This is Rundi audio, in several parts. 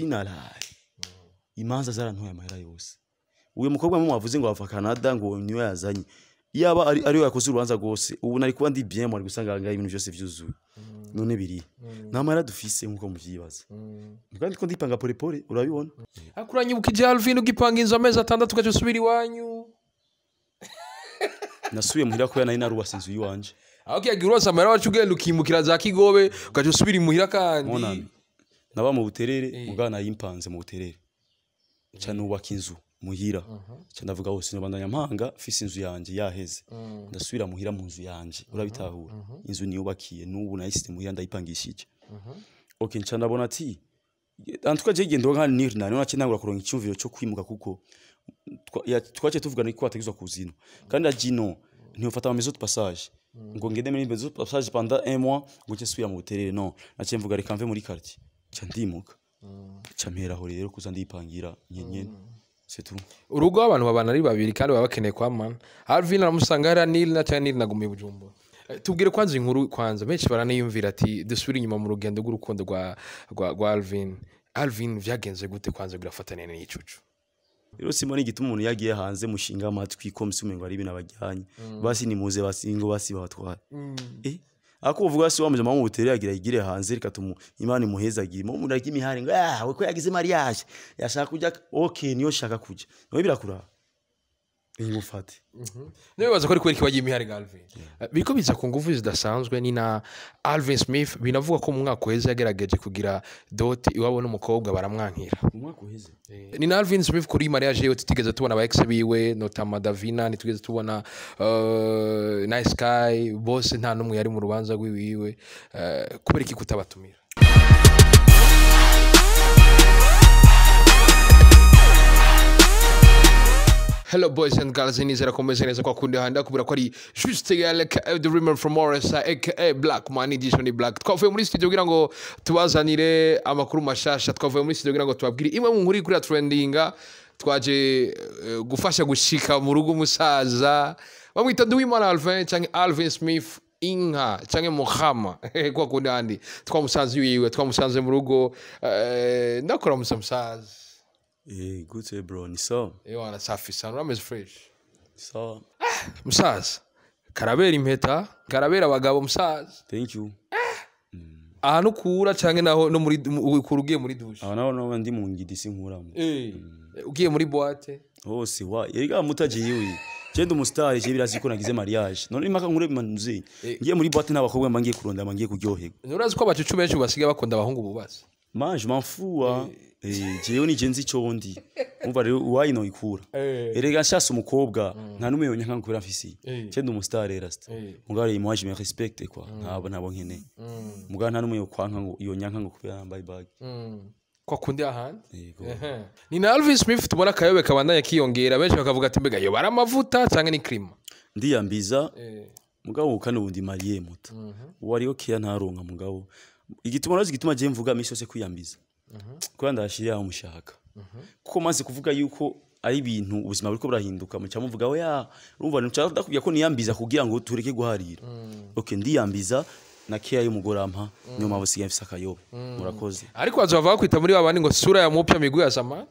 Naraye imanza zarantoye amahera yose. Uyo mukobwa mwe wavuze ngo ava Canada ngo niwe yazanye, yaba ari yakoze urubanza rwose ubu nari kuba ndi bien, mwari gusanga ngaho ibintu byose vyuzuye. None biri nta mahera dufise nkuko muvyibaza, kandi ko ndipanga pole pole, urabibona. Akuranyibuka Alvin ugipanga inzu amezi 6 ugaca usubira iwanyu. Nasubiye muhira kubera nari narubatse inzu yiwanje. Aho kiyagira urose amahera wacu ugenda ukimukira za Kigobe ugaca usubira imuhira kandi. Monami naba mu Buterere, mugana nayimpanze mu Buterere, nca nubaka inzu muhira, nca ndavuga hose nobandanya mpanga mfise inzu yanje yaheze, ndasubira muhira mu nzu yanje, urabitahura. Inzu niyubakiye n'ubu nayisize muhira ndayipangishije. Okay, nca ndabona ati en tout cas je gendo nka nirna niho naciye ntangura kuronka icyumviro cyo kwimuka, kuko twaciye tuvugana ko ategezwa kuzino kandi ajino ntiyofata ama maison de passage ngo ngende muri maison de passage pendant un mois ngo nce nsubira mu Buterere. Non, naciye mvuga reka mve muri quartier, nca ndimuka, nca mperaho rero kuza ndipangira nyenyene, c'est tout. Urugo abantu babana ari babiri kandi baba bakeneye kwamana. Alvin aramusanga hariya Nil na cyangwa Nil nagumiye Bujumbura. Tubwire kwanza inkuru kwanza, benshi baraniyumvira ati dusubire inyuma mu rugendo rw'urukundo rwa Alvin. Alvin vyagenze gute kwanza birafatanya n'icucu? Rero simoni igituma umuntu yagiye hanze mushinga amatwi ko msi umengo ari ibintu abajyanye, basi nimuze basi ngo basi babatware. Ako uvuga si wamuje mama Buterere yagira igire hanze, reka tumu Imana imuhezagira mu muragi imihari ngo ah we ko yagize mariage yashaka kujya, okay niyo shaka kujya nawe birakura ingufate. Nibaza ko ari kubera ikibagiye imihari ga Alvin. Biriko biza ku nguvu zidasanzwe. Ni na Alvin Smith binavuga ko mu mwaka uheze yagerageje kugira dot iwabo n'umukobwa baramwankira. Mu mwaka uheze Ni na Alvin Smith kuri mariage yiwe tutigeze tubona aba ex biwe, notama Davina, ntitugeze tubona Nice Sky, bose nta n'umwe yari mu rubanza rwiwiwe. Kubera iki kutabatumira? Hello boys and girls, nizera ko mumeze neza kwa kundi handa kubera ko ari Juste Yale aka The Dreamer from Morris aka Black Man Edition Black. Twavuye muri studio kugira ngo tubazanire amakuru mashasha, twavuye muri studio kugira ngo tubabwire imwe mu nkuru kuri trendinga. Twaje gufasha gushika mu rugo umusaza bamwita Duwimana Alvin canke Alvin Smith inka canke Muhama kwa kundi handi twamusanze iwiwe, twamusanze mu rugo. Ndakora musaza. Gute bro, ni sawa? Ewana safi sana, urameze fresh. Sawa. Musaza karabera impeta, karabera abagabo musaza. Thank you. Ahantu ukura canke naho no muri ukura ugiye muri douche? Aho naho no ndi mu ngidi sinkuramo. Ugiye muri boîte? Hose wa erega mutagiye je ndi umustar, je birazi ko nagize mariage none impaka nkure bimanuze ngiye muri boîte n'abakobwa mba ngiye kuronda mba ngiye kuryoherwa. Urazi ko abacucu benshi basigaye bakunda abahungu bubatse? Manje m'en fous. Jewe ni genzi ico ndi umva rero wayino ikura. Erega nshase umukobwa nta numwe yonyanka kubera mfisi. Je ndi umustar rasta. Mugabo rero moi je me respecte quoi, ntabo nkene. Mugabo nta numwe yokwanka ngo yonyanka ngo kubera yambaye bag. Kwa kundi ahandi. Ni na Alvin Smith tubona akayobe kabandanya kiyongera, benshi bakavuga ati mbega yo baramavuta canke ni crime. Ndiyambiza mugabo kandi ubundi mariye muta. Uwari okay ntaronka mugabo. Igituma nazi igituma je mvuga misi yose kwiyambiza. Kuba ndashiriye aho mushaka. Kuko maze kuvuga yuko ari ibintu ubuzima buriko burahinduka muca muvuga oya urumva nca ndakubwiye ko niyambiza kugira ngo tureke guharira. Okay ndiyambiza na care y'umugore ampa niyo mpamvu sigaye mfise akayobe. Murakoze. Ariko bazova bakwita muri babandi ngo sura ya mupya migwi ya zamani.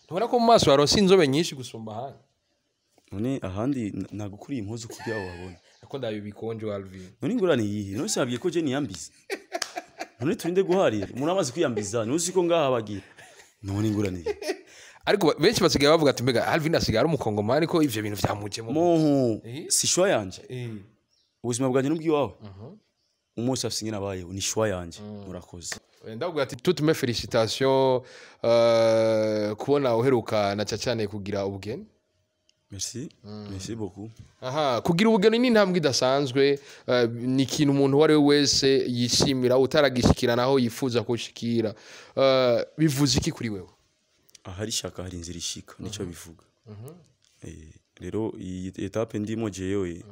Ntubona ko mu maso haronse inzobe nyinshi gusumba ahandi. None ahandi nagukuriye impuzu kugira ngo wabone. Ako ndabibikonje Alvin. None ingurane yihe? None sinabwiye ko je niyambiza. None turinde guharira umuntu amaze kwiyambiza ntuzi ko ngaha bagira none ingurane. Ariko benshi basigaye bavuga ati mbega Alvin asigaye ari umukongomani ko ivyo bintu vyamujemo. Moho si choix yanje. Ubuzima bwanje n'ubwiwawe. Umunsi afise ingene abayeho ni choix yanje. Murakoze. Ndavuga ati toutes mes félicitations kubona uheruka na cyane kugira ubugeni. Merci. Merci beaucoup. Aha, kugira ubugeni ni intambwe idasanzwe, ni ikintu umuntu uwo ari we wese yishimira utaragishikira naho yifuza kushikira. Bivuze iki kuri wewe? Ahari shaka hari inzira ishika nico bivuga. Rero iyi etape ndimo jewe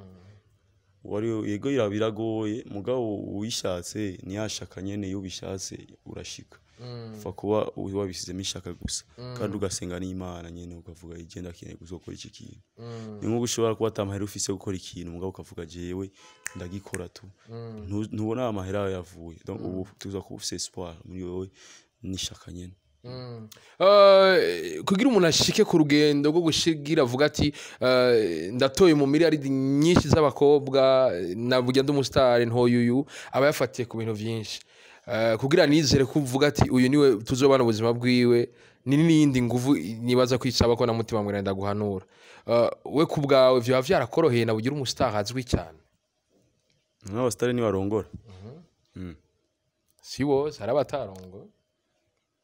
wari yego irabiragoye mugabo uwishatse ntiyashaka nyene iyo ubishatse urashika. Fa kuba wabisizemo ishaka gusa kandi ugasenga n'Imana nyene ukavuga igenda kintu guzokora iki kintu. Ni nko gushobora kuba atamahera ufise gukora ikintu mugabo ukavuga jewe ndagikora tu. Ntubona amahera yavuye. Donc ubu tuza kuba ufise espoir muri wewe n'ishaka nyene. Kugira umuntu ashike ku rugendo rwo gushigira avuga ati ndatoye mu miliyaridi nyinshi z'abakobwa, naburya ndi umusitari ntoye uyu, aba yafatiye ku bintu vyinshi. Kugira nizere ko uvuga ati uyu niwe tuzobana ubuzima bwiwe, ni n'iyindi nguvu nibaza kwisaba ko na mutima mweranda guhanura. We ku bwawe vyoba vyarakoroheye na bugira umusitari azwi cyane? N'abasitari ntibarongora. Si bose, hari abatarongo.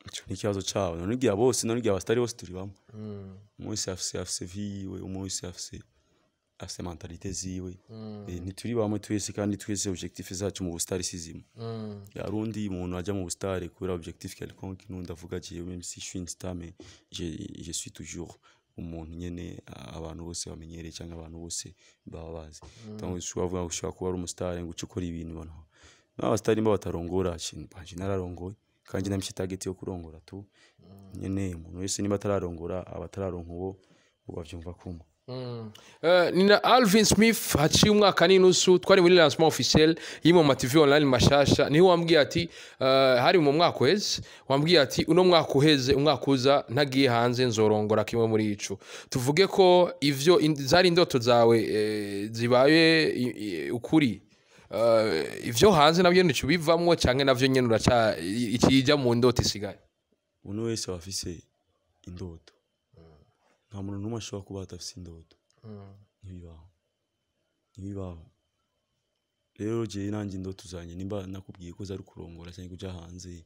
Ico ni ikibazo cabo. None igihe bose, none igihe abasitari bose turi bamwe? Umwe wese afise vie yiwe, umwe wese afise mentalité ziwe. Ntituri bamwe twese, kandi twese objectif zacu mu busitari si zimwe. Yarundi umuntu ajya mu busitari kubera objectif quelconque, n'undi avuga jewe même si je suis une star, mais je suis toujours umuntu nyene abantu bose bamenyereye cyangwa abantu bose baba bazi. Donc ushobora kuvuga ngo ushobora kuba ari umusitari ngo uce ukora ibintu abantu n'abasitari mba batarongora. Banje nararongoye kandi namishe target yo kurongora tu nyene. Umuntu wese niba atararongora, aba atararonka uwo bavyumva kumwe. Ni na Alvin Smith, haciye umwaka n'inusu twari muri lancement officiel y'Imoma TV online mashasha, niho wambwiye ati hari mu mwaka uheze, wambwiye ati uno mwaka uheze, umwaka uza ntagiye hanze nzorongora kimwe muri ico. Tuvuge ko ivyo zari indoto zawe zibaye ukuri? Ivyo hanze navyo ntico bivamwo, canke navyo nyene uraca ikija mu ndoto isigaye? Umuntu wese aba afise indoto. Nta muntu n'umwe ashobora kuba adafise indoto, ntibibaho, ntibibaho. Rero jewe nanje indoto zanje, nimba nakubwiye ko zari kurongora cyangwa kuja hanze,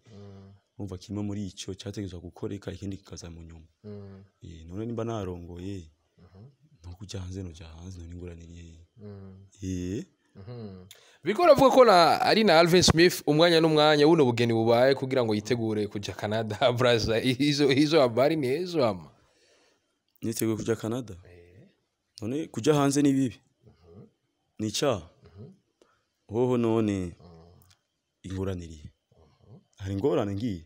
urumva kimwe muri ico cyategerezwa gukoreka, ikindi kikaza mu nyuma. None nimba narongoye no kuja hanze, noja hanze, none ingorane iri hehe? Biriko baravuga ko na ari na Alvin Smith umwanya n'umwanya buno bugeni bubaye kugira ngo yitegure kuja Canada. Braza, izo habari ni ezo ama? Niteguye kuja Canada. None kuja hanze ni bibi, ni icaha hoho? None ingorane irihe? Hari ingorane ngiye?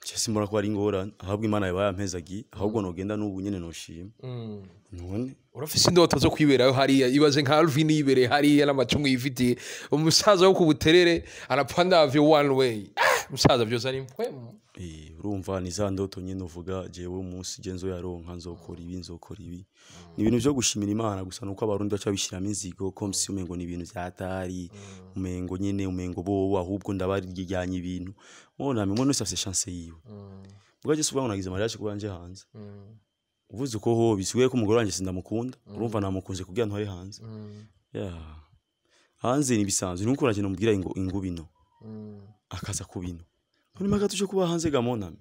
Je simbona ko hari ingorane, ahubwo Imana yaba yampezagiye, ahubwo nogenda n'ubu nyene noshima none. Urafise indoto zo kwiberayo hariya? Ibaze nka Alvin yibereye hariya n'amacumu yifitiye, umusaza wo ku Buterere arapanda avyo one way. Umusaza vyose ari mpwemu. Urumva ni za ndoto nyene uvuga jewe umunsi je nzoyaronka nzokora ibi, nzokora ibi. Ni ibintu vyo gushimira Imana gusa, nuko Abarundi baca babishiramo inzigo comme si umengo ni ibintu vyatari, umengo nyene, umengo bobo ahubwo ndabaryanye ibintu. Mona umuntu wese afise chance yiwe. Bwa je suvuga ngo nagize mariage kuba nje hanze. Uvuze uko ho bisigaye ko umugore wanje sindamukunda, urumva namukunze kugira ntware hanze. Yeah. Hanze ni bisanzwe, nuko uragenda umubwira ngo ingubino akaza kubino. None maga tuje kuba hanze ga monami.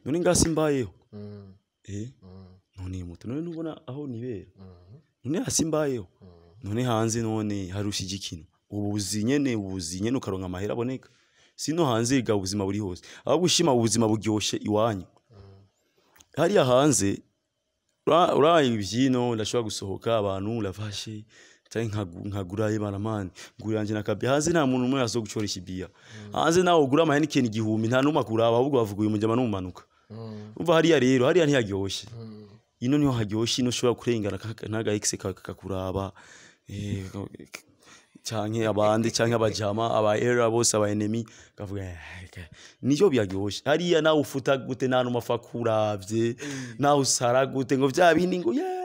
None ngasi mbayeho. None muto, none ntubona aho nibera? None hasi mbayeho. None hanze none harushije ikintu? Ubuzi nyene, ubuzi nyene ukaronka amahera aboneka. Sino hanze ga ubuzima buri hose. Aho gushima ubuzima buryoshe iwanyu. Hariya hanze uraye ibyino, ndashobora gusohoka abantu lavashe canke nkagura baramani ngura yanje nakabya. Hanze nta muntu umwe azo gucoresha ibiya. Hanze nawe ugura amahenikeni 1000, nta numwe akuraba, ahubwo bavuga uyu mujama n'umumanuka. Umva hariya rero, hariya ntiharyoshe, ino niho haryoshe. Ino ushobora kurengana n'aga ex kakuraba, canke abandi, canke abajama, aba era bose, aba enemy, kavuga niyo byaryoshe. Hariya nawe ufuta gute, nta numwe apfa kuravye, nawe usara gute ngo vya bindi ngo yeah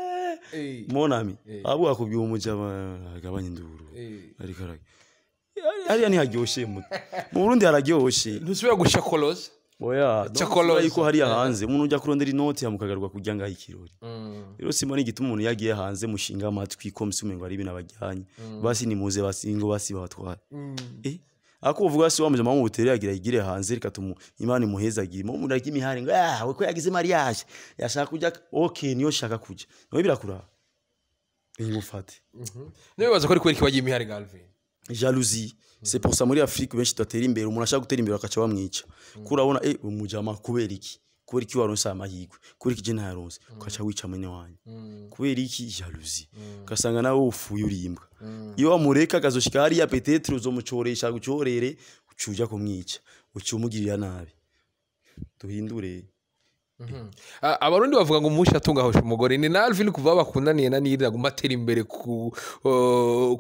mon ami, ahubwo akubwiye umujama agabanya induru. Ariko hariya ntiharyoshe. Mu Burundi hararyoshe. Ntusubira gushakoloza. Oya. Chakoloza. Yuko hariya hanze umuntu ujya kurondera inoti hamukagaruka kurya ngaho ikirori. Rero simbona igituma umuntu yagiye hanze mushinga amatwi ko msi umengo ari ibintu abajyanye. Basi nimuze, basi ngo basi babatware. Ako uvuga si wa mujama mu Butere yagira igire hanze, reka tumu Imana imuhezagire. Mu muragi imihari ngo we ko yagize mariage yashaka kujya, okay, niyo shaka kujya. Nawe birakuraba. Ingufate. Nibaza ko ari kubera ikibagiye imihari ga Alvin. Jalousie. C'est pour ça muri Afrique benshi tudatera imbere. Umuntu ashaka gutera imbere bakaca bamwica. Kurabona umujama kubera iki? Kubera iki waronse amahirwe? Kubera iki je ntayaronse? Ukaca wica mwene wanyu. Kubera iki? Jalousie. Ugasanga nawe ufuye urimbwa. Iyo wamureka akazoshika hariya, peut-être uzomucoresha gucorere, ucuja kumwica, uca umugirira nabi. Duhindure. Abarundi bavuga ngo umusha atunga ahosha umugore. Ni na Alvin kuva bakundaniye na Nirira aguma atera imbere ku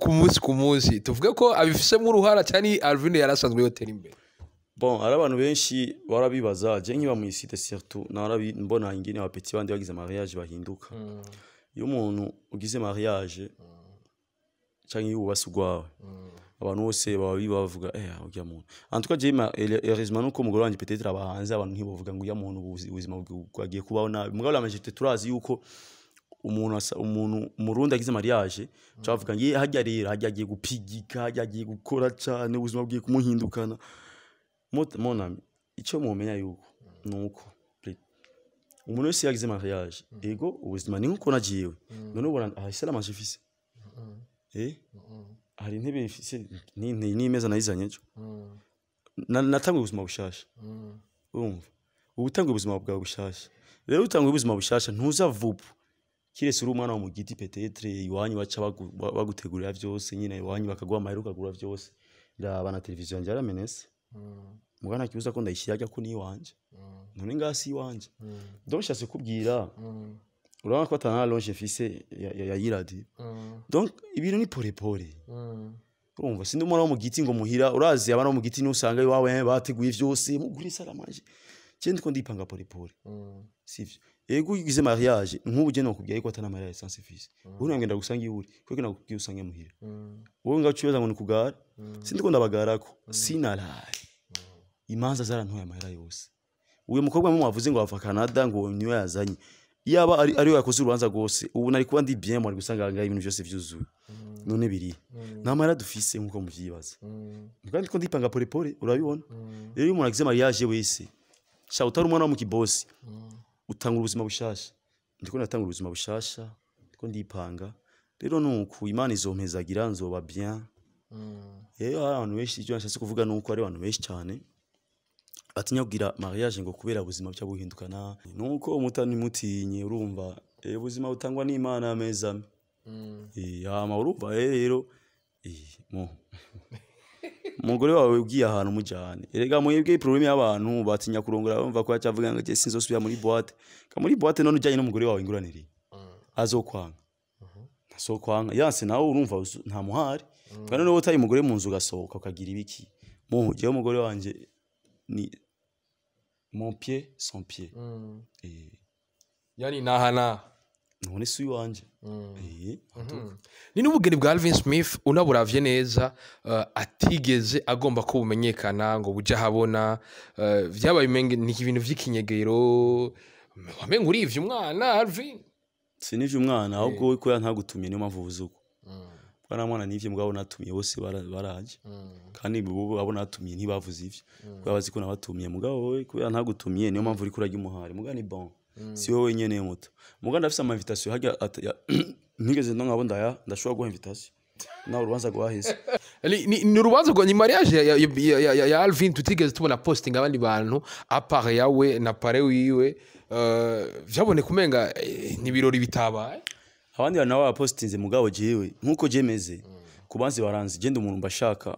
munsi ku munsi. Tuvuge ko abifisemo uruhara cyane, Alvin yarasanzwe yotera imbere? Bon, hari abantu benshi barabibaza, je nkiba mu cité surtout narabi mbona ingene aba petits bandi bagize mariage bahinduka. Iyo umuntu ugize mariage canke iyo wubatse urwawe, abantu bose baba bavuga urya muntu. En tout cas je heureusement nuko umugore wanje peut-être aba hanze, abantu ntibovuga ngo urya muntu ubuzima bwagiye kubaho nabi. Mugabo la majorité turazi yuko umuntu umuntu umurundi agize mariage cavuga ngo hajya rero, hajya agiye gupigika, hajya agiye gukora cane, ubuzima bugiye kumuhindukana. Mon ami, icyo mumenya yuko nuko umuntu wese yagize mariage, ego ubuzima ni nkuko nagiyewe. None ubona aha salle à manger ifise, hari intebe ifise n'imeza nayizanye ejo. Natanguye ubuzima bushasha. Urumva uba utanguye ubuzima bwawe bushasha. Rero utanguye ubuzima bushasha ntuza vuba, kiretse uri umwana wo mu giti, peut-être iwanyu baca bagutegurira vyose nyine, iwanyu bakaguha amahera ukagura vyose. Raba na televiziyo yanje yaramenetse, muga nta kibuza ko ndayishyira ajya ko ni iwanje. None ngaha si iwanje? Donc nshatse kubwira, urabona ko atana longe mfise ya y'iradiyo. Donc ibintu ni pole pole. Urumva sindi umwana wo mu giti ngo muhira, urazi abana bo mu giti nusanga iwawe bateguye vyose, mugure salle à manger. Je ndiko ndipanga pole pole, sivyo? Ego ugize mariage nk'ubu, je nokubwiye yuko atana mariage sans fils. Wowe nagenda gusanga iwe uri kuko nakubwiye usange muhira. Wowe ngaho ucibaza ngo ni kugara, sindiko ndabagarako, sinaraye imanza zarantoye amahera yose. Uyu mukobwa mwe wavuze ngo ava Canada ngo niwe yazanye, iyaba ari ariwe yakoze urubanza rwose, ubu nari kuba ndi bien, mwari gusanga ngaho ibintu byose vyuzuye. None biri nta mahera dufise nkuko muvyibaza, kandi ndiko ndipanga pole pole, urabibona. Rero iyo umuntu agize mariage wese, sha utari umwana wo mu kibosi, utanga ubuzima bushasha. Ndiko natanga ubuzima bushasha, ndiko ndipanga. Rero nuku Imana izompezagira, nzoba bien. Rero hari abantu benshi, icyo nashatse kuvuga nuko ari abantu benshi cyane batinya kugira mariage ngo kubera ubuzima buca buhindukana. Nuko umutani mutinye, urumva ubuzima butangwa n'Imana ameza amwe. Hama urumva rero mo umugore wawe ugiye ahantu mujyane. Erega mwebwe problème y'abantu batinya kurongora, bumva ko yacavuga ngo je sinzosubira muri boîte. Ka muri boîte none ujyanye n'umugore wawe, inguranire azokwanga, ntazokwanga yanse nawe, urumva nta muhari. Kandi noneho utaye umugore mu nzu ugasohoka ukagira ibiki, mu jewe umugore wanje ni mon pied son pied. Yani naha naha. None si uwanje? Ni n'ubugeni bwa Alvin Smith unaburavye neza, atigeze agomba ko bumenyekana ngo buje ahabona, vyabaye umenge ni ibintu vy'ikinyegero, wamenga urivye umwana Alvin. Sinivye umwana, ahubwo we ko ntagutumye, niyo mpamvu uvuze uko. Bwana mwana nivye, mugabo natumiye bose baraje, kandi bo abo natumiye ntibavuze ivyo kubera bazi ko nabatumiye. Mugabo wowe kubera ntagutumiye, niyo mpamvu uriko urarya umuhari. Mugabo ni bon, si wowe wenyene muto. Mugabo ndafise ama invitation harya ntigeze ndo nkabo ndaya, ndashobora guha invitation nawe urubanza rwaheze. Ni urubanza rwa ni mariage ya Alvin tutigeze tubona posting abandi bantu à part yawe na parrain wiwe, vyaboneka umenga ni ibirori bitabaye. Abandi bantu nabo bapostinze, mugabo jewe nkuko jemeze kubanzi baranzi, je ndi umuntu mbashaka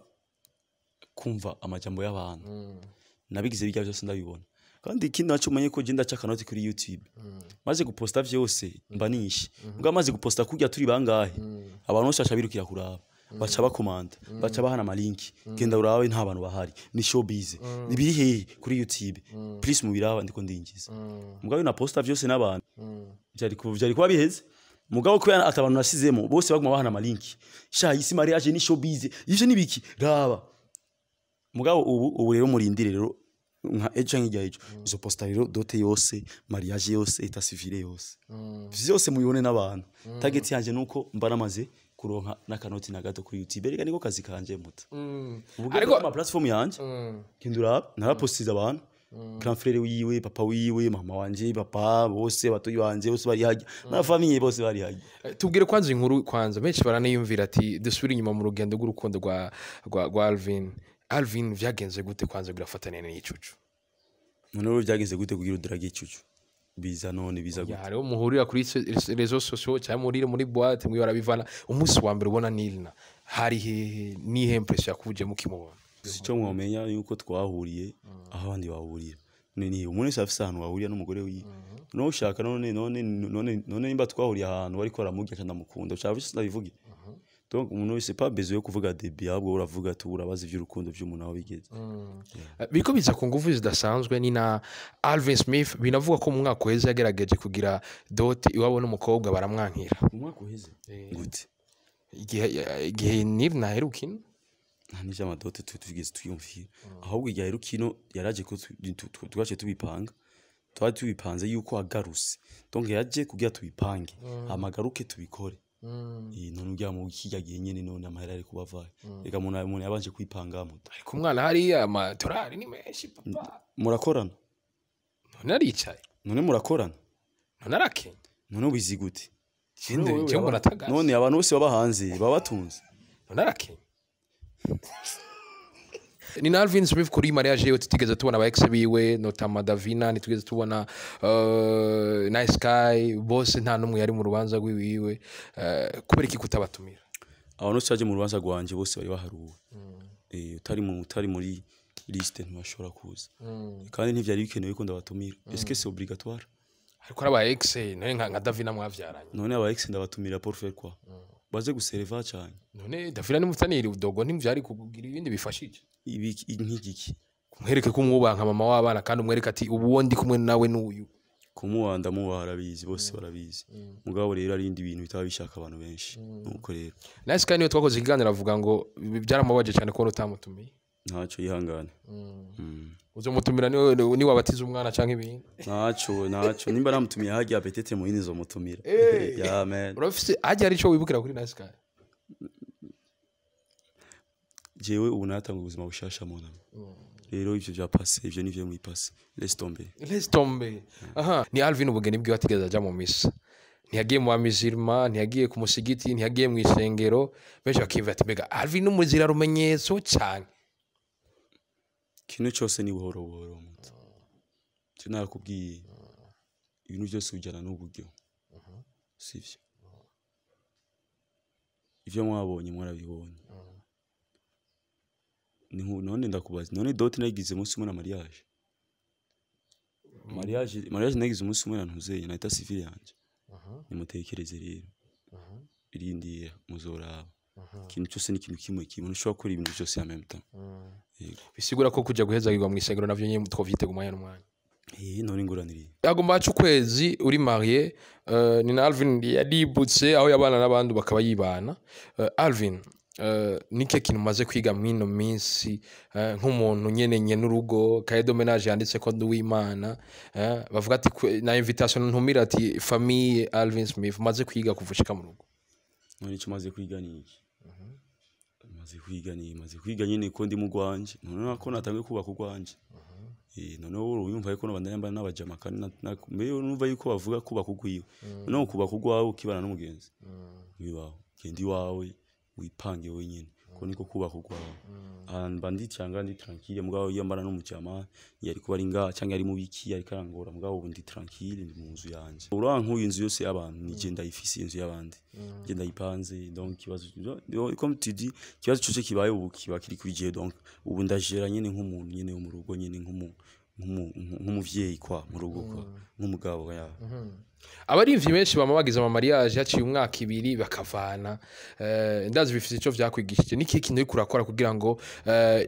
kumva amajambo y'abantu. Nabigize bijya byose ndabibona. Kandi ikindi naco umenye ko je ndaca akanoti kuri YouTube. Maze guposta vyose mba nishe, mugabo maze guposta kurya turi bangahe, abantu bose baca birukira kuraba, baca bakomanda, baca bahana amalinki: genda urabe, nta bantu bahari, ni showbiz, biri hehe kuri YouTube? Please mubiraba, ndiko ndinjiza. Mugabo na posta vyose n'abantu vyari kuba biheze. Mugabo kubera ata abantu nasizemo, bose baguma bahana amalinki: sha isi mariage ni showbiz, ivyo nibiki, raba. Mugabo ubu rero murindire rero nka ejo nk'ijya ejo izo posta rero, dot yose, mariage yose, état civil yose, vyose mubibone n'abantu. Target yanje nuko mba namaze kuronka n'akanoti na gato kuri YouTube. Erega niko kazi kanje muta. Ariko ama platform yanje, genda urabe, narapostiza abantu, grand frère wiwe, papa wiwe, mama wanje, papa bose, batoyi banje bose bari hajya, na famille bose bari hajya. Tubwire kwanza inkuru kwanza, benshi baraniyumvira ati dusubire inyuma mu rugendo rw'urukundo rwa Alvin. Alvin vyagenze gute kwanza kugira afatane n'icucu? None rero byagenze gute kugira udrage icucu? Biza none biza Ya, gute? hariho muhurira kuri réseaux sociaux cyangwa muhurire muri boîte mwe barabivana. Umunsi wa mbere ubona Nilna hari hehe? Nihe impression yakuje mukimubona? Gusa icyo mwamenya yuko twahuriye aho abandi bahurira. None ni umuntu wese afise ahantu bahurira n'umugore wiwe. None ushaka none nimba twahuriye ahantu bariko baramurya, ca ndamukunda, ushaka vyose ndabivuge. Donc umuntu wese, pas besoin yo kuvuga début, ahubwo uravuga tu, urabaza ivy'urukundo vy'umuntu aho bigeze. Biriko biza ku nguvu zidasanzwe. Ni na Alvin Smith binavuga ko mu mwaka uheze yagerageje kugira dot iwabo n'umukobwa baramwankira. Umwaka uheze gute? Igihe Nil naheruka ino. Nta n'ivy'ama dot tugeze twiyumvira, ahubwo igihe aheruka ino yaraje ko twaciye tubipanga, twari tubipanze yuko agarutse, donc yaje kugira tubipange, hama agaruke tubikore. None ugira mu kirya gihe nyene, none amahera ari kuba avahe? Reka, umuntu yabanje kwipangamo. Ariko umwana hariya amadorari ni menshi, papa. Murakorana? None aricaye. None murakorana? None arakenye. None ubizi gute? Jewe mbona atagaze. None abantu bose baba hanze baba batunze? None arakenye. Ni na Alvin Smith kuri mariage yiwe tutigeze tubona aba ex biwe, notamment Davina, ntitugeze tubona Nice Sky, bose nta n'umwe yari mu rubanza rwiwiwe. Kubera iki kutabatumira? Abantu bose baje mu rubanza rwanje bose bari baharuwe. Utari muri liste ntibashobora kuza, kandi ntivyari bikenewe ko ndabatumira. Est-ce que c'est obligatoire? Ariko ari aba ex, none nka Davina mwavyaranye. None aba ex ndabatumira pour faire quoi? Baze gusereva cyane? None Davina nimutanire udogo, ntivyari kugira ibindi bifashije? Ibi nk'igiki? Kumwereke ko umwubaha nka mama w'abana, kandi umwereke ati ubu uwo ndi kumwe nawe n'uyu. Kumuha ndamubaha, arabizi, bose barabizi. Mugabo rero ari ibindi bintu bitaba bishaka abantu benshi, nuko rero. Nice Sky niyo twakoze ikiganiro avuga ngo byaramubabaje cyane kubona utamutumiye. Ntacyo, yihangane. Uzomutumira niwe niwabatiza umwana canke ibindi. Ntacyo, nimba namutumiye hajya, peut-être mu yindi nzomutumira. Yeah man. Urafise hajya hari ico wibukira kuri Nice Sky? Jewe ubu natanga ubuzima bushasha mu nama. Rero ivyo vya passé, ivyo nivyo muri passé, laisse tomber. Laisse tomber. Aha ni Alvin, ubugeni bwiwe atigeze aja mu misa, ntiyagiye mu bamizirima, ntiyagiye ku musigiti, ntiyagiye mu isengero. Benshi bakiyumvira ati mbega Alvin n'umuzira rumenyetso cyane? Ikintu cyose ni buhoro buhoro, muto. Cyo narakubwiye, ibintu byose ujyana n'uburyo, sivyo? Ivyo mwabonye mwarabibonye. None ndakubaza, none dot nayigize umunsi umwe na mariage? Mariage nayigize umunsi umwe na ntuzeye na état civil yanje. Nimutekereze rero, irindira muzoraba. Ikintu cyose ni ikintu kimwe kimwe, ntushobora gukora ibintu byose en même temps. Yego. Bisigura ko kuja guhezagirwa mu isengero navyo nyene twovyitega umwanya n'umwanya. Eh, none inguraniriye. Agomba haca ukwezi uri marié. Ni na Alvin yaributse aho yabana n'abandi bakaba yibana. Alvin, nike kintu umaze kwiga mw'ino minsi, nk'umuntu nyene nyene urugo, cahier de ménage yanditse ko Nduwimana, bavuga ati na invitation ntumira ati famille Alvin Smith, umaze kwiga kuva ushika mu rugo? None icyo maze kwiga ni iki? Maze kwiga ni, maze kwiga nyine ko ndi mu rwanje, none ko natangiye kubaka urwanje. Noneho wowe uyumva yuko nabandanya mbana n'abajama, kandi mbere numva yuko bavuga kubaka urwiwe, noneho kubaka urwawe ukibana n'umugenzi bibaho. Genda iwawe wipange wenyine, ko niko kubaka urwawe. Ah, mba ndicanga, ndi tranquille. Mugabo iyo mbana n'umujama yari kuba ari ngaha cyangwa ari mu biki, ariko arangora. Mugabo ubu ndi tranquille, ndi mu nzu yanje. Urabona nk'uyu, inzu yose y'abantu ni je ndayifise, inzu y'abandi je ndayipanze. Donc ikibazo, comme tu dis, ikibazo cyose kibaye ubu kiba kiri kuri je. Donc ubu ndajera nyene nk'umuntu nyene wo mu rugo nyene, nk'umuvyeyi kwa mu rugo, kwa nk'umugabo ya. Abarimvyi benshi bama bagize ama mariage haciye umwaka ibiri bakavana. Ndazi bifise ico vyakwigishije. Niki kintu uriko urakora kugira ngo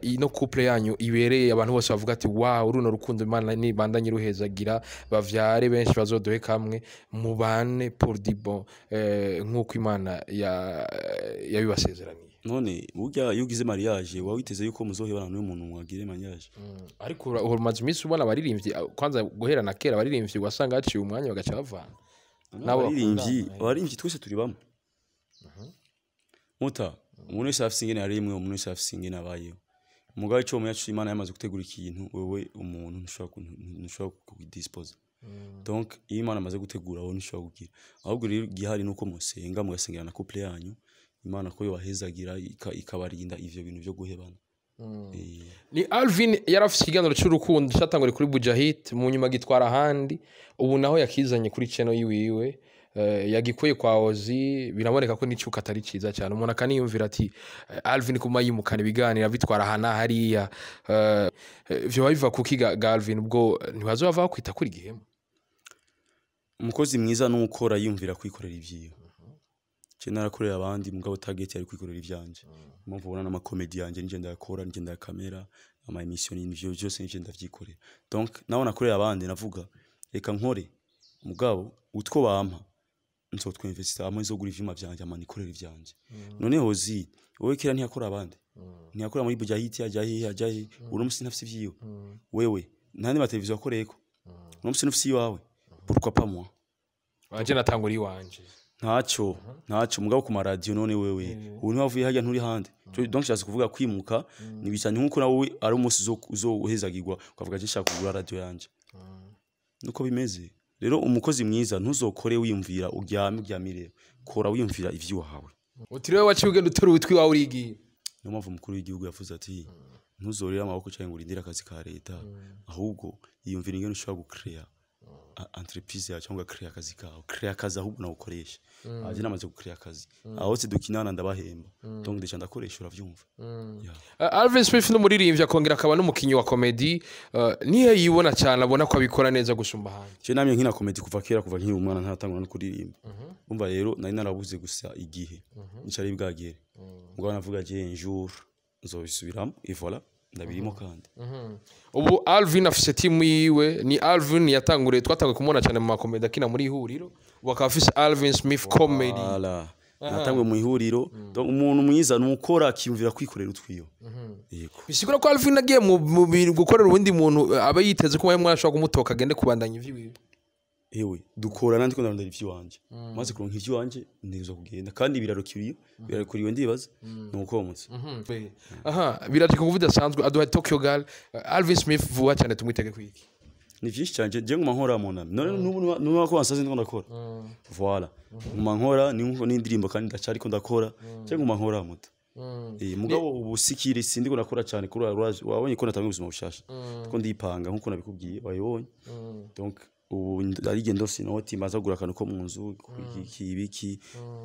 ino couple yanyu ibereye abantu bose bavuga ati wow, runo rukundo Imana nibandanye ruhezagira, bavyare benshi, bazoduhe kamwe, mubane pour du bon, nk'uko Imana yabibasezeraniye? None burya iyo ugize mariage waba witeze yuko muzohebana n'uyu muntu mwagire mariage? Ariko umaze iminsi ubona abaririmbyi, kwanza guhera na kera abaririmbyi wasanga haciye umwanya bagaca bavana. Nabo abaririmbyi bakundana. Abaririmbyi twese turi bamwe, muta. Umuntu wese afise ingene yaremwe, umuntu wese afise ingene abayeho. Mugabo ico womenya co, Imana yamaze gutegura ikintu, wewe umuntu ntushobora kugidisposa. Donc iyo Imana amaze gutegura, wowe ntushobora kugira. Ahubwo rero igihari nuko musenga, mugasengera na couple yanyu, Imana ko yobahezagira, ikabarinda ivyo bintu vyo guhebana. Ni Alvin yari afise ikiganiro cy'urukundo cyatanguriye kuri Bujahid, mu nyuma gitwara ahandi, ubu naho yakizanye kuri channel yiwiwe, yagikuye kwa Ozi. Biraboneka ko n'icyuka atari cyiza cyane, umuntu akaniyumvira ati Alvin kuma yimukana ibiganiro abitwara aha na hariya, vyoba biva kuki ga Alvin? Ubwo ntibazova bakwita kuri gihemu? Umukozi mwiza nukora yiyumvira kwikorera ivyiwe. Je narakorera abandi, mugabo target yari kwikorera ivyanje. Impamvu ubona n'ama comedy yanje nije ndayakora, nije ndayakamera, ama émission, n'ivyo byose nije ndavyikorera. Donc naho nakorera abandi, navuga reka nkore, mugabo utwo bampa nzotwinvestisa hamwe, nzogura ivyuma vyanje ama nikorera ivyanje. Noneho zi wowe kera ntiyakora abandi, ntiyakora muri Bujahiti, ajya hehe, ajya hehe? Uno musi ntafise ivyiwe. Wewe ntandi mateleviziyo wakoreyeko, uno musi ntufise iwawe. Pourquoi pas moi? Wanje natangura iwanje. Ntacyo, ntacyo, mugabo ku maradiyo. None wewe ubu ntiwavuye hajya, nturi hande? Donc nshatse kuvuga kwimuka ni bicanye nkuko nawe ari umunsi uzohezagirwa ukavuga ati nshaka kugura radio yanje. Nuko bimeze rero. Umukozi mwiza, ntuzokore wiyumvira uryame, uryamire. Kora wiyumvira ivy'iwawe. Uti rero waciye ugenda utora ubutwi wawe urigiye. Niyo mpamvu umukuru w'igihugu yavuze ati ntuzorere amaboko cyangwa ngo urindire akazi ka leta, ahubwo yiyumvira ingene ushobora gucrea entreprise yawe cyangwa ugakereya akazi kawe. Créer akazi ahubwo nawe ukoresha. Aje namaze gucrea akazi, aho se dukinana ndabahemba, donc déjà ndakoresha, uravyumva? Yeah. Alvin Smith n'umuririmbyi, akongera akaba n'umukinyi wa comedy. Nihe yibona cyane, abona ko abikora neza gusumba ahandi? Je namye nkina comedy kuva kera, kuva nkiri umwana, ntaratangura no kuririmba. Umva rero, nari narabuze gusa igihe nicari bwagere, mugabo navuga je un jour nzobisubiramo, et voilà, ndabirimo kandi. Ubu Alvin afise timu yiwe. Ni Alvin yatanguriye, twatanguye kumubona cyane mu ma comedy akina muri Ihuriro, ubu akaba afise Alvin Smith Comedy. Voilà. Natangwe mu Ihuriro. Donc umuntu mwiza nukora akiyumvira kwikorera utwiyo. Yego. Bisigura ko Alvin agiye mu bintu gukorera uwundi muntu, aba yiteze ko mwari ashobora kumutoka agende kubandanya ivy'iwiwe. Ewe, dukora nandi ko ndarondera ivy'iwanje. Maze kuronka ivy'iwanje ntegerezwa kugenda, kandi birarukiriye, birarekuriwe, ndibaza nuko mutse. Aha biraje ku nguvu idasanzwe aduha Tokyo Girl. Alvin Smith vuba cyane tumwitege kwiki? Ni vyinshi cyane. Je nguma nkora, mon ami. None n'ubu n'ubu ko wansaze ndiko ndakora. Voilà, nguma nkora n'indirimbo kandi ndacariko ndakora. Je nguma nkora muto. Mugabo ubu sikiri sindi ko nakora cyane kuri wabonye ko natangiye ubuzima bushasha, ko ndipanga nkuko nabikubwiye, wayibonye. Donc ubu ndarige ndose inoti, maze kugura akantu ko mu nzu, iki ibiki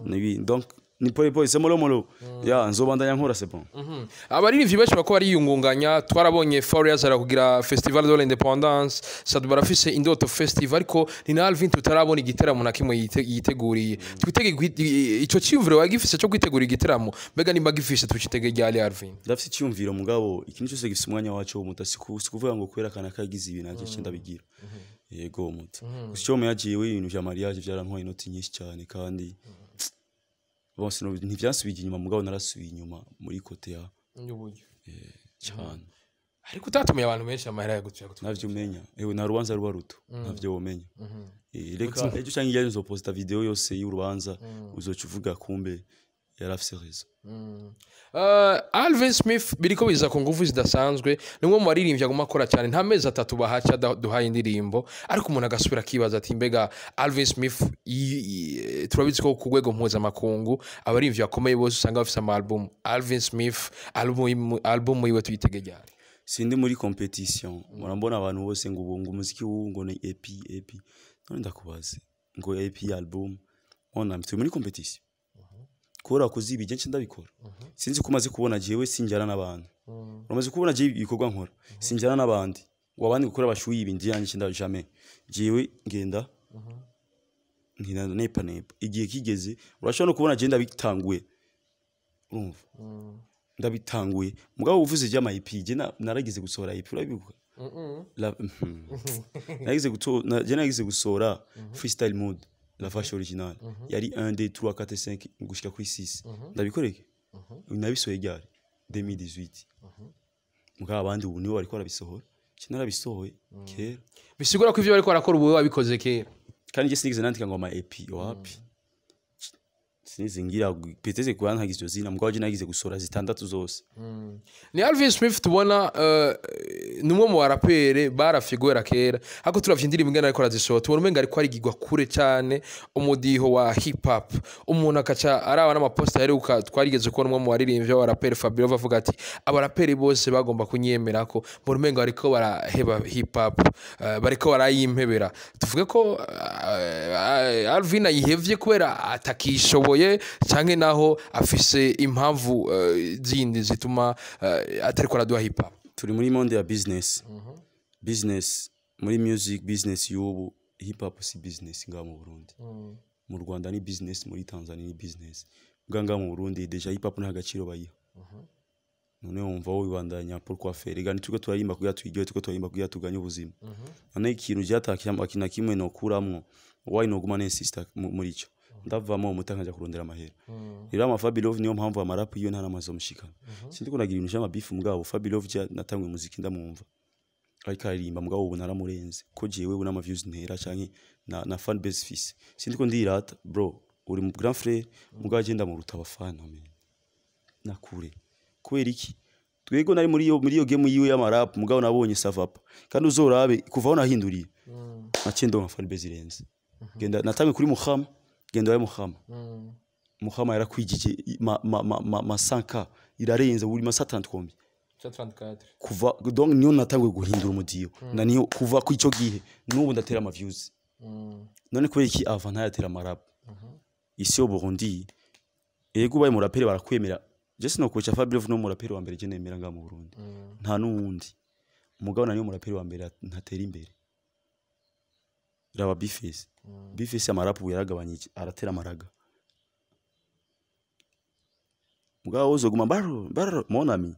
nibi. Donc ni pole pole, c'est mollo mollo ya nzobandanya nkora, c'est bon. Abaririmbyi benshi bako bariyungunganya. Twarabonye Farious arakugira Festival de l'Independance, Sadu barafise Indoto Festival, ariko ni na Alvin tutarabona igiteramo na kimwe yiteguriye. Twitege ico cyiyumviro wagifise cyo kwitegura igiteramo? Mbega nimba gifise, tucitege ryari, Alvin? Ndafise icyumviro, mugabo ikintu cyose gifise umwanya waco muta. Si kuvuga ngo kubera kana kagize ibi nanje nce ndabigira. Yego muta, gusa icyo yagiye ibintu vya mariage byarantwaye inoti nyinshi cyane, kandi bose ntivyasubiye inyuma, mugabo narasubiye inyuma muri côté ya cyane. Ariko utatumiye abantu benshi, amahera yagutuye. Navyo umenya, ewe, nta rubanza ruba ruto, ntavyo womenya. Reka ejo canke hirya nzoposta video yose y'urubanza, uzoca uvuga kumbe yarafise raison. Alvin Smith biriko biza ku nguvu zidasanzwe. Ni umwe mu baririmbyi aguma akora cyane, nta mezi 3 bahaca duhaye indirimbo. Ariko umuntu agasubira akibaza ati mbega Alvin Smith, turabizi ko ku rwego mpuzamakungu abaririmbyi bakomeye bose usanga bafise ama album. Alvin Smith album yiwe tuyitege ryari? Sindi muri competition. Murambona abantu bose ngo ubu ngo umuziki w'ubu ngo ni EP, EP. None ndakubaze ngo EP, album, ona turi muri competition kubera wakoze ibi, je ndabikora. Sinzi ko umaze kubona jewe sinjyana n'abantu. Uramaze kubona jewe ibikorwa nkora, sinjyana n'abandi ngo abandi gukora bashuye ibi, ndi yanjye nda jamais. Jewe ngenda nkina nepa nepa, igihe kigeze urashobora no kubona jewe ndabitanguye, urumva ndabitanguye. Mugabo uvuze iby'ama EP, je narageze gusohora EP, urabibuka? Je narageze gusohora Freestyle Mood, La Vache Original, yari 1 2 3 4 5 gushika kuri 6. Ndabikoreke, nabisohoye ryari? 2018. Mugabo abandi ubu nibo bariko barabisohora, je narabisohoye kera. Bisigura ko ivyo bariko barakora ubu wabikoze kera. Kandi je sinigeze nandika ngo ama EP, wapi, sinigeze ngira peut-être ko yantagize iryo zina, mugabo je nagize gusohora zitandatu zose. Ni Alvin Smith tubona, ni umwe mu barapere barafye guhera kera, ariko turavye indirimbo ingene ariko arazisohora, tubona umenga ariko arigirwa kure cyane umudiho wa hip hop. Umuntu akaca araba n'amaposta aheruka, twarigeze kubona umwe mu baririmbyi b'abarapere Fabio avuga ati abaraperi bose bagomba kunyemera ko mbona umenga bariko baraheba hip hop, bariko barayimpebera. Tuvuge ko Alvin ayihevye kubera atakishoboye, canke naho afise impamvu zindi zituma atariko araduha hip hop? Turi muri monde ya business, business muri music, business y'ubu. Hip hop si business ngaha mu Burundi. Mu Rwanda ni business, muri Tanzania ni business, bwanga mu Burundi déjà hip hop nta gaciro bayiha. None wumva wowe wibandanya pourquoi faire? Ega nituko turarimba kugira twiryohe, tuko turarimba kugira tuganye ubuzima. None ikintu cyatakira na kimwe nokuramwo, why noguma n'insista muri ico? Ndavamo umuta nkaja kurondera amahera. Rero ama Fabilove, niyo mpamvu amarapu iyo nta namazo mushikana. Sindi kunagira ibintu vy'amabifu, mugabo Fabilove ja natanguye umuziki ndamwumva ariko aririmba, mugabo ubu naramurenze ko jewe ubu n'ama views ntera canke na fan base fise. Sindi ko ndirata, bro, uri mu grand frère, mugabo agenda mu ruta abafana man nakure. Kubera iki? Twego nari muri iyo game yiwe y'amarapu, mugabo nabonye ça va pas. Kandi uzorabe kuva aho nahinduriye, naciye ndonka fan base irenze. Genda natangiye kuri Muhama, genda wawe Muhama. Muhama yarakwijije ma 5K irarenze, uri ma 30 combien? 34. Kuva donc niyo natanguye guhindura umudiyo na niyo kuva ku ico gihe n'ubu ndatera ama views. None kubera iki ava ntayatera amarapu isi yo Burundi? Ego, ubaye muraperi barakwemera. Je sinokocha Fabio no muraperi wa mbere je nemera nga mu Burundi, nta nuwundi. Mugabo na niyo muraperi wa mbere ntatera imbere. Raba Bface. Bface amarapu yaragabanyije, aratera amaraga. Mugabo uzoguma baro baro, mon ami.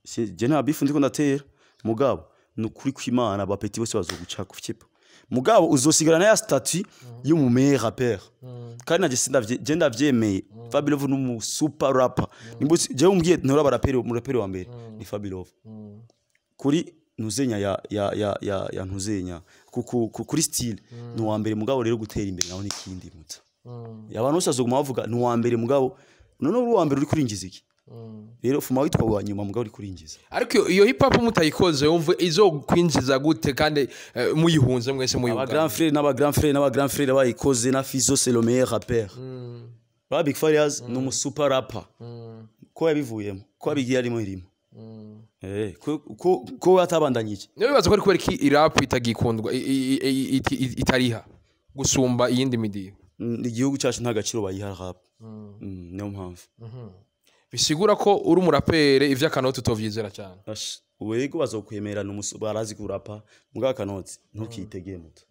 Si je nta bifu ndiko ndatera, mugabo ni ukuri kw'Imana, abapeti bose bazoguca ku kipa, mugabo uzosigara ya statut y'umu meilleur rappeur. Kandi naje sindavye, je ndavyemeye, Fabilove ni umu super rapper. Nimba je umbwiye ntora abaraperi, umuraperi wa mbere ni Fabilove kuri ntuzenya ya ntuzenya kuri style ni uwa mbere. Mugabo rero gutera imbere naho nikindi muta. Abantu bose bazoguma bavuga ni uwa mbere, mugabo none uri uwa mbere uri kurinjiza iki? Rero fuma witwa uwa nyuma, mugabo uri kurinjiza. Ariko iyo hip hop mutayikoze, wumva izokwinjiza gute kandi muyihunze mwese? Aba muyugana. Grand frère n'aba grand frère n'aba grand frère bayikoze na Fizo, c'est le meilleur rappeur. Ba Big Farious ni umu super rapper ko yabivuyemo, ko abigiye arimo irimo ko atabandanyije. Niyo bibaza ko ari kubera iki irap itagikundwa, itariha gusumba iyindi midiyo? Igihugu cyacu nta gaciro bayiha rap. Niyo mpamvu. Bisigura ko uri umurapere ivy'akanoti utovyizera cyane. Ash, wego, bazokwemera barazi kurapa, mugabo akanoti ntukitegeye muto.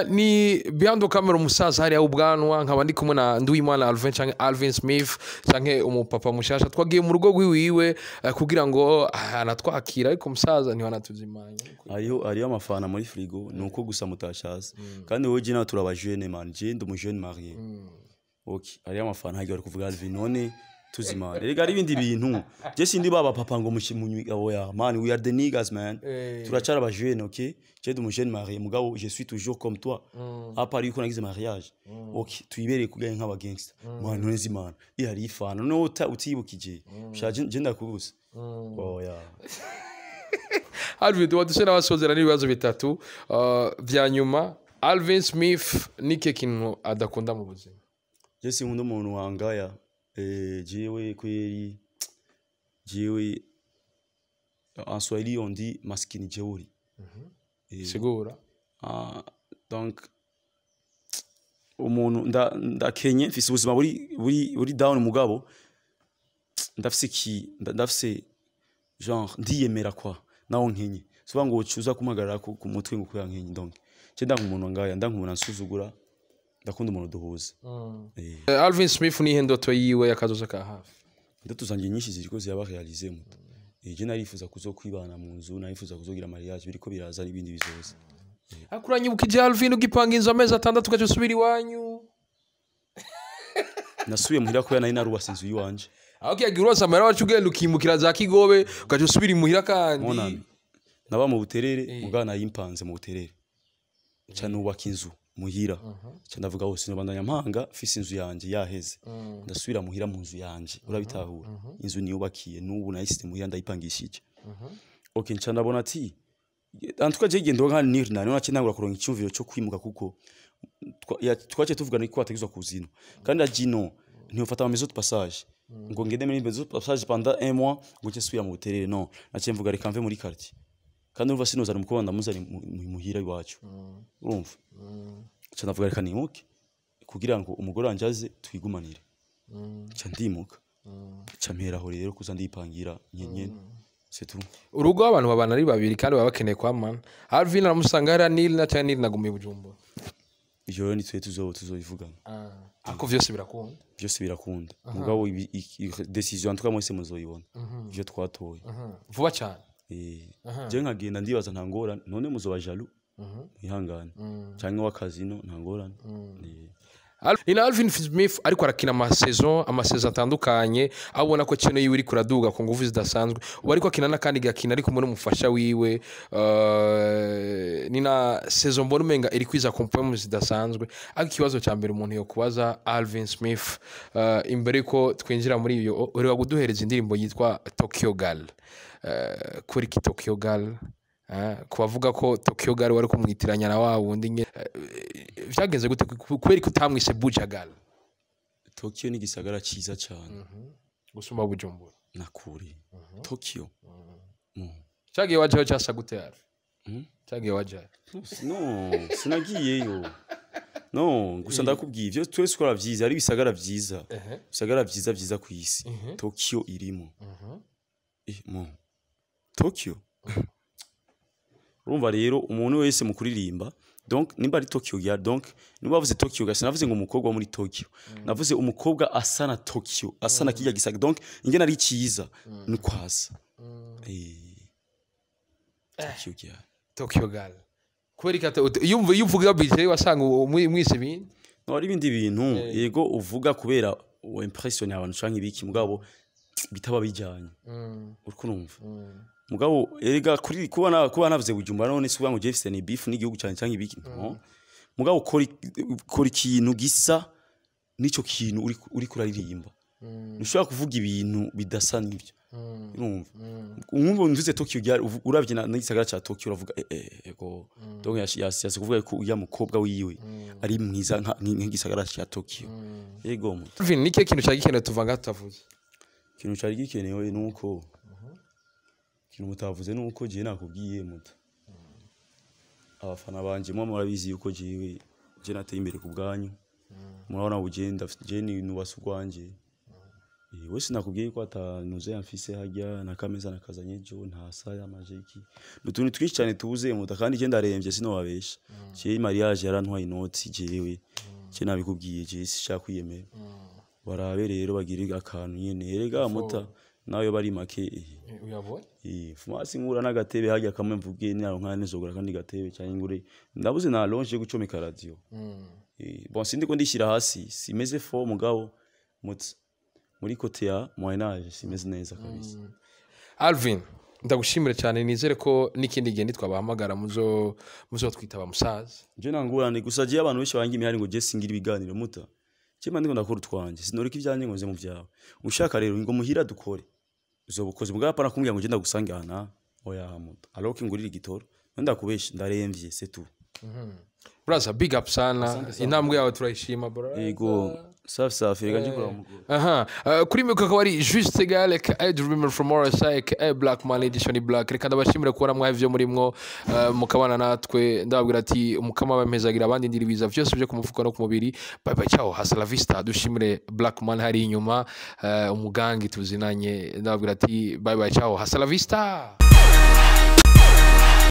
Ni behind the camera umusaza hariya w'ubwanwa, nkaba ndi kumwe na Nduwimana Alvin canke Alvin Smith canke umupapa mushasha. Twagiye mu rugo rwiwiwe kugira ngo anatwakira, ariko umusaza ntiwanatuzimanya. Hariho amafana muri frigo, nuko gusa mutashaza. Kandi wowe je nawe turaba jeune man, je ndi umu jeune marié. Okay, hariho amafana hagiye bari kuvuga Alvin none tuzimana. Erega ari ibindi bintu, je sindi baba papa ngo mushimunywi. Oya man, we are the niggas man. Turacara aba jeune. Okay, je ndi umu jeune marié, mugabo je suis toujours comme toi, à part yuko nagize mariage. Okay, tuyibereye kugaye nk'aba gangster man. None zimana iyo hari ifana none utibukije shaje, je ndakubuza. Oya. Alvin, tuba duse n'abasozera n'ibibazo bitatu vya nyuma. Alvin Smith nike kintu adakunda mu buzima? Je sinkunda umuntu wangaya. Jewe kweri, jewe en Swahili on dit maskini jeuri. Sigura. Ah, donc umuntu ndakenye, mfise ubuzima buri down, mugabo ndafise ndafise genre ndiyemera kwa naho nkenye. Soba ngo ucuza kumpagarara ku mutwe ngo kuya nkenye. Donc je ndanka umuntu ngaya, ndanka umuntu ansuzugura, ndakunda umuntu duhuza. Alvin Smith nihe ndoto yiwe y'akazoza ka hafi? Indoto zanjye nyinshi ziriko ziraba réalisées muto. Je narifuza kuzokwibana mu nzu, narifuza kuzogira mariage, biriko biraza n'ibindi bizoza. Akuranyibukije Alvin ugipanga inzu amezi 6 ugaca usubira iwanyu. Nasubiye muhira kubera nari narubatse inzu yiwanje. Aho kiyagira urose amahera, wacu ugenda ukimukira za Kigobe, ugaca usubira imuhira kandi. Mon ami, naba mu Buterere, mugabo nayimpanze mu Buterere, nca nubaka inzu muhira. Nca ndavuga hose nobandanya mpanga mfise inzu yanje yaheze. Ndasubira muhira mu nzu yanje, urabitahura? Inzu niyubakiye n'ubu nayisize muhira, ndayipangishije. Okay, nca ndabona ati en tout cas je gendo nka nirna niho naciye ntangura kuronka icyumviro cyo kwimuka, kuko twaciye tuvugana ko ategezwa kuzino kandi ajino ntiyofata ama maison de passage ngo ngende muri maison de passage pendant un mois ngo nce nsubira mu Buterere. No naciye mvuga reka mve muri quartier, kandi urumva sinozana umukobwa ndamuzane muhira iwacu, urumva? Nca ndavuga reka nimuke kugira ngo umugore wanje aze twigumanire. Nca ndimuka, nca mperaho rero kuza ndipangira nyenyene, c'est tout. Urugo abantu babana ari babiri kandi baba bakeneye kwamana. Alvin aramusanga hariya, Nil na cyangwa Nil nagumiye Bujumbura. Ivyo rero nitwe tuzobivugana. Ariko vyose birakunda. Byose birakunda, mugabo décision en tout cas mwese muzoyibona ivyo twatoye. Vuba cyane. Je nkagenda ndibaza nta ngorane, none muzoba jaloux, mwihangane, canke w'akazino nta ngorane. Ni na Alvin Smith ariko arakina amasaison atandukanye, aho ubona ko kino yiwe iri kuraduga ku nguvu zidasanzwe. Ubu ariko akina n'akandi gakina ari kumwe n'umufasha wiwe. Ni na saison mbona umenga iri kwiza ku mpwemu zidasanzwe. Ariko ikibazo cya mbere umuntu yo kubaza Alvin Smith, imbere yuko twinjira muri iyo, ureba kuduhereza indirimbo yitwa Tokyo Girl. Kuri ki Tokyo Girl? Ku bavuga ko Tokyo Girl wari kumwitiranya na wa wundi nye, vyagenze gute? Kubera ko utamwise Buja Girl? Tokyo ni igisagara ciza cane. Gusumba Bujumbura? Nakuri Tokyo. Cyagiye wajayo cyasa gute yari? Cyagiye wajayo? No, sinagiyeyo, no, gusa ndakubwiye ivyo twese ukora vyiza, ari ibisagara vyiza, ibisagara vyiza vyiza ku isi, Tokyo irimo. Mo Tokyo, urumva rero umuntu wese mu kuririmba, donc nimba ari Tokyo ya, donc nimba bavuze Tokyo gasi, navuze ngo umukobwa wo muri Tokyo, navuze umukobwa asa na Tokyo, asa na kijya gisaga, donc ingene ari cyiza nuko asa. Tokyo ya. Tokyo Girl, kubera ko iyo uvuga BJ wasanga mwise ibindi. No, hari ibindi bintu yego uvuga kubera uwo impression abantu canke ibiki, mugabo bitaba bijanye, uriko urumva. Mugabo erega kuri kuba navuze Bujumbura, none si ngo Jefferson ni beef n'igihugu cyane canke ibiki, no, mugabo kora ikintu gisa n'ico kintu uri kuraririmba. Ntushobora kuvuga ibintu bidasa n'ibyo, urumva. Nkumva mvuze Tokyo gyari, uravye n'igisagara ca Tokyo, uravuga ego, donc yasi kuvuga ko uya mukobwa wiwe ari mwiza nk'igisagara ca Tokyo, yego mu. Alvin, ni kihe kintu cyari gikenewe tuva ngaha tutavuze? Ikintu cari gikenewe nuko ikintu mutavuze nuko jewe nakubwiye muta abafana banje mwe murabizi yuko jewe je nateye imbere ku bwanyu. Murabona ugenda je ni nubase urwanje. Wese nakubwiye ko atanuze yamfise harya na kameza nakazanye ejo nta sa y'amajeki n'utuntu twinshi cyane tubuze muta, kandi je ndaremvye, sinobabesha. Je mariage yarantwaye inoti, jewe je nabikubwiye, je sishaka kwiyemera. Barabe rero bagire akantu nyene, erega muta nawe bari make. Uyabonye? Fumasi nkura n'agatebe harya kamwe mvuge naronka nizogura kandi gatebe cyangwa ngure ndabuze na longe yo gucomeka radio. Bon, sindi ko ndishyira hasi, simeze fo, mugabo mutse muri côté ya moyen âge simeze neza kabisa. Alvin, ndagushimire cyane, nizere ko n'ikindi gihe nitwabahamagara muzo twitaba musaza. Je nangurane gusa, je abantu benshi banga imihari ngo je singira ibiganiro muta. Je mba ndiko ndakora utwanje, sinoreka ibyanjye ngo nze mu byawe. Ushaka rero ngo muhira dukore uzobukoze, mugabo apana kumbwira ngo je ndagusange aha, oya muta, alors ko ngurira igitoro ndakubesha, ndaremvye, c'est tout. Brother, big up sana, intambwe yawe turayishima, brother. Yego, safi safi, reka nje kuraba umugore. Aha, kuri mikoro akaba ari Juste Gale aka Dreamer from RSI aka Black Man Edition Black. Reka ndabashimire kubona mwaha ivyo murimwo, mukabana natwe. Ndababwira ati umukama bampezagira abandi ndira ibiza vyose byo ku mufuko no ku mubiri. Bye bye, ciao, hasta la vista. Dushimire Black Man hari inyuma, umugangi tuzinanye. Ndababwira ati bye bye, ciao, hasta la vista.